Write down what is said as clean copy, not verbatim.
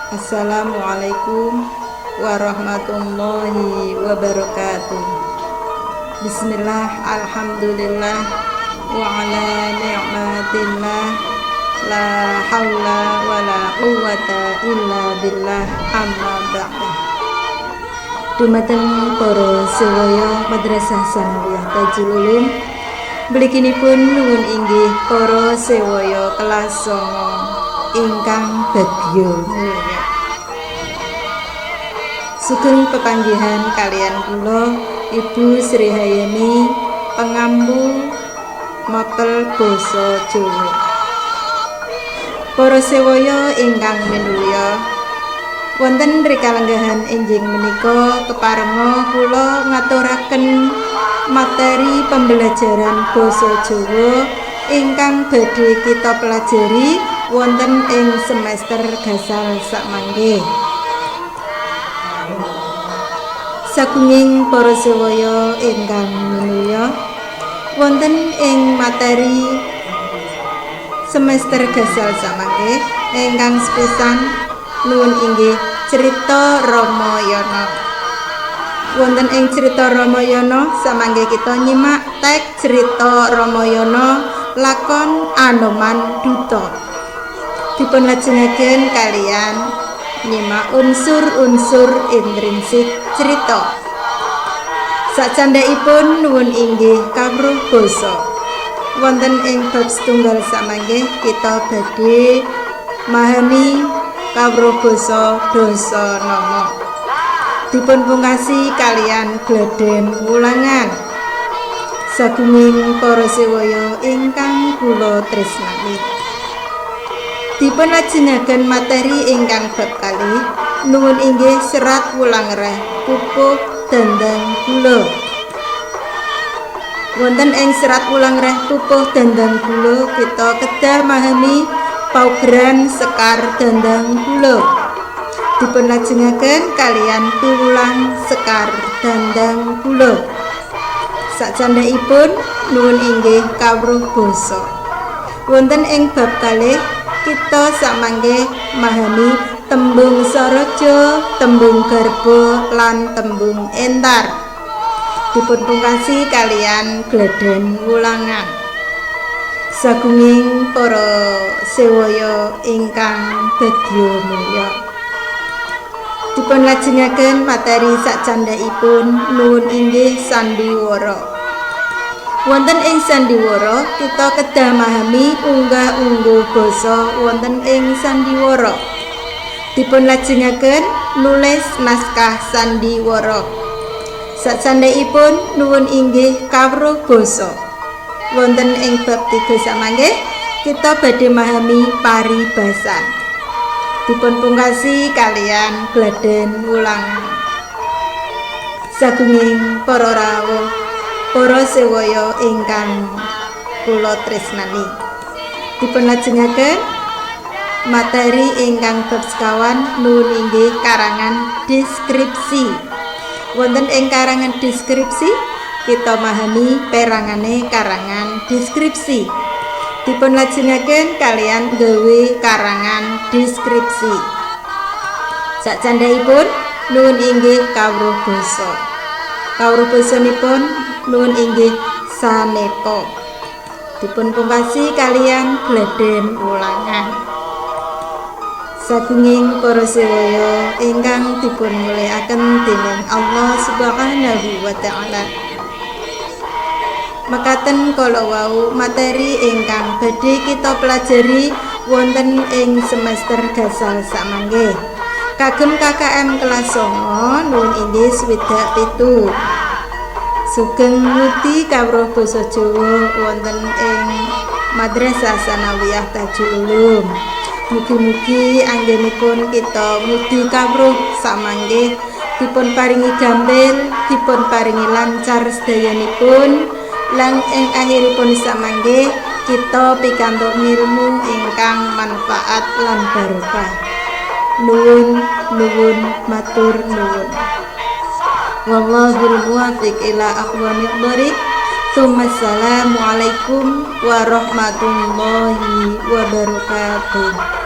Assalamualaikum warahmatullahi wabarakatuh. Bismillah, alhamdulillah, wa ala ni'matillah, la haula wa la quwwata illa billah, amma ba'da. Dumateng para sedaya Madrasah Tsanawiyah Tajul Ulum, mliginipun nuwun inggih para sewaya kelas 9 ingkang bagya mulya. Sugeng pepanggihan kaliyan kula, Ibu Sri Hayani, pengampu mapel basa Jawa. Para sewaya ingkang minulya, wonten rikalenggahan enjing menika keparenga kula ngaturaken materi pembelajaran basa Jawa ingkang badhe kita pelajari wonten ing semester gasal sakmangke. Sagunging para sewaya ingkang minulya, wonten ing materi semester gasal samangke ingkang sepisan nuwun inggih cerita Ramayana. Wonten ing cerita Ramayana samangke kita nyimak teks cerita Ramayana lakon Anoman Duta. Dipun lajengaken kaliyan nyimak unsur-unsur intrinsik cerita. Sakcandhakipun nuwun inggih kawruh basa. Wonten ing bab setunggal samangke kita badhe mahami kawruh basa dasa nama. Dipun pungkasi kaliyan gladhen wulangan. Sagunging para sewaya ingkang kula tresnani. Dipun lajengaken materi ingkang bab kalih nuwun inggih serat wulangreh pupuh dandang gula. Wonten ing serat wulangreh pupuh dandang gula kita kedah memahami paugeran sekar dandang gula. Dipun lajengaken kaliyan piwulang sekar dandang gula. Sakcandhakipun nuwun inggih kawruh basa. Wonten ing bab kalih kita samangke memahami tembung saraja, tembung garba lan tembung entar. Dipun pungkasi kaliyan gladhen wulangan. Sagunging para sewaya ingkang bagya mulya. Dipun lajengaken materi sakcandhakipun nuwun inggih sandiwara. Wonten ing sandiwara kita kedah memahami unggah-ungguh basa wonten ing sandiwara. Dipun lajengaken nulis naskah sandiwara. Sakcandhakipun nuwun inggih kawruh basa. Wonten ing bab 3 samangke kita badhe memahami paribasan. Dipun pungkasi kaliyan gladhen wulangan. Sagunging para rawuh, para sewaya ingkang kula tresnani. Dipun lajengaken materi ingkang bab sekawan nuwun inggih karangan deskripsi. Wonten ing karangan deskripsi kita memahami perangane karangan deskripsi. Dipun lajengaken kaliyan gawe karangan deskripsi. Sakcandhakipun nuwun inggih kawruh basa. Kawruh basanipun nuwun inggih sanepa. Dipun pungkasi kaliyan gladhen wulangan. Sagunging para sewaya ingkang dipun mulyakaken dening Allah Subhanahu wa taala. Mekaten kala wau materi ingkang badhe kita pelajari wonten ing semester gasal samangke. Kagem KKM kelas 9 nuwun inggih 67. Sugeng ngudi kawruh basa Jawa wonten ing Madrasah Tsanawiyah Tajul Ulum. Mugi-mugi anggenipun kita ngudi kawruh samangke dipun paringi gampil, dipun paringi lancar sedayanipun, lan ing akhiripun samangke kita pikantuk ngilmu ingkang manfaat lan barokah. Nuwun nuwun matur nuwun. Wallahul muwaffiq ila aqwamit thoriq. Assalamualaikum warahmatullahi wabarakatuh.